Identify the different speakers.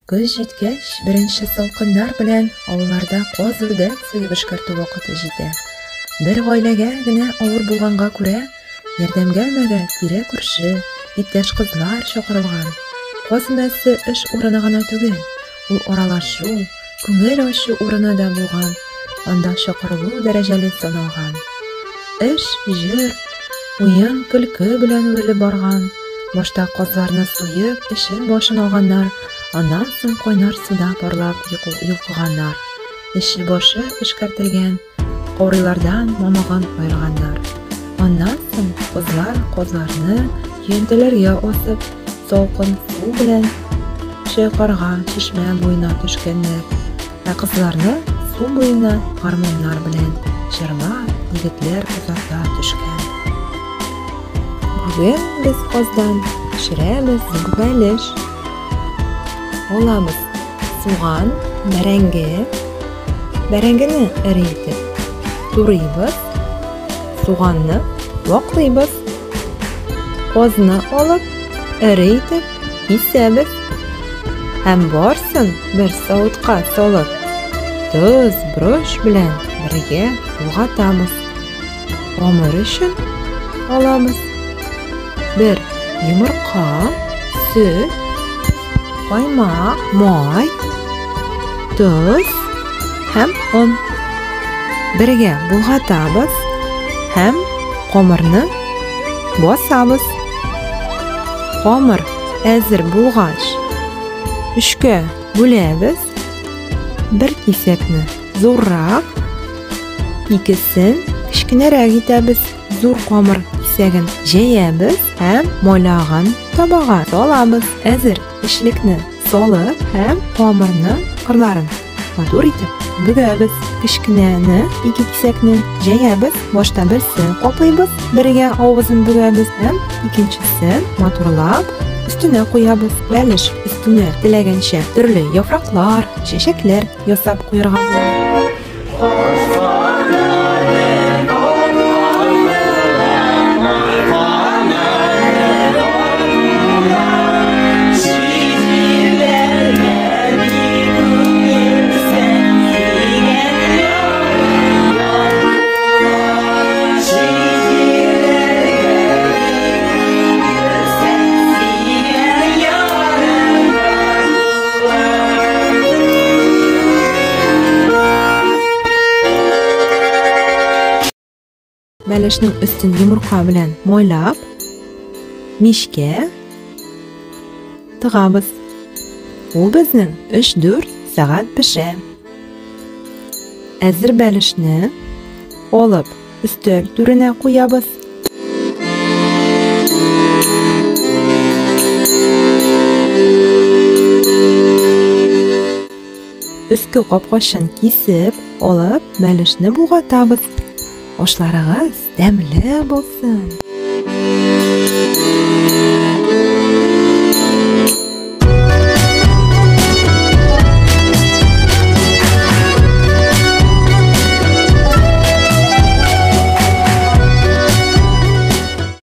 Speaker 1: Көз җиткәч, беренче салкыннар белән авылларда каз-үрдәк суеп эшкәртү вакыты җитә. Бер гаиләгә генә авыр булганга күрә, ярдәмгә өмәгә тирә-күрше, иптәш кызлар чакырылган. Каз өмәсе эш урыны гына түгел, ул аралашу, күңел ачу урыны да булган, анда чакырылу дәрәҗәле саналган. Эш, җыр, уен-көлке белән үрелеп барган. Башта казларны суеп, эчен-башын алганнар, аннан соң кайнар суда парлап йолкыганнар. Эче-башы эшкәртелгән каурыйлардан мамыгын аерганнар. Аннан соң кызлар казларны көянтәләргә асып, салкын су белән чайкарга чишмә буена төшкәннәр. Ә кызларны су буена гармуннар белән җырлап, егетләр озата төшкән. Бүген без каздан пешерәбез зур бәлеш. Алабыз суган, бәрәңге. Бәрәңгене эре итеп турыйбыз. Суганны ваклыйбыз. Казны алып, эре итеп кисәбез. Һәм барсын бер савытка салып, тоз, борыч белән бергә болгатабыз. Камыр өчен алабыз бер йомырка, сөт, каймак, май, тоз һәм он. Бергә болгатабыз һәм камырны басабыз. Камыр әзер булгач, өчкә бүләбез. Бер кисәкне зуррак, икесен кечкенәрәк итәбез. Зур камыр кисәген җәябез һәм майлаган табага салабыз. Әзер эчлекне салып һәм камырның кырларын матур итеп бөгәбез. Кечкенәне, ике кисәкне җәябез. Башта берсен каплыйбыз, бергә авызын бөгәбез һәм икенчесен матурлап өстенә куябыз. Бәлеш өстенә теләгәнчә төрле яфраклар, чәчәкләр ясап куярга була. Бәлешнең өстен йомырка белән майлап, мичкә тыгабыз. Ул безнең 3-4 сәгать пешә. Әзер бәлешне алып өстәл түренә куябыз. Өске капкачын кисеп алып, бәлешне болгатабыз. Ашларыгыз тәмле булсын!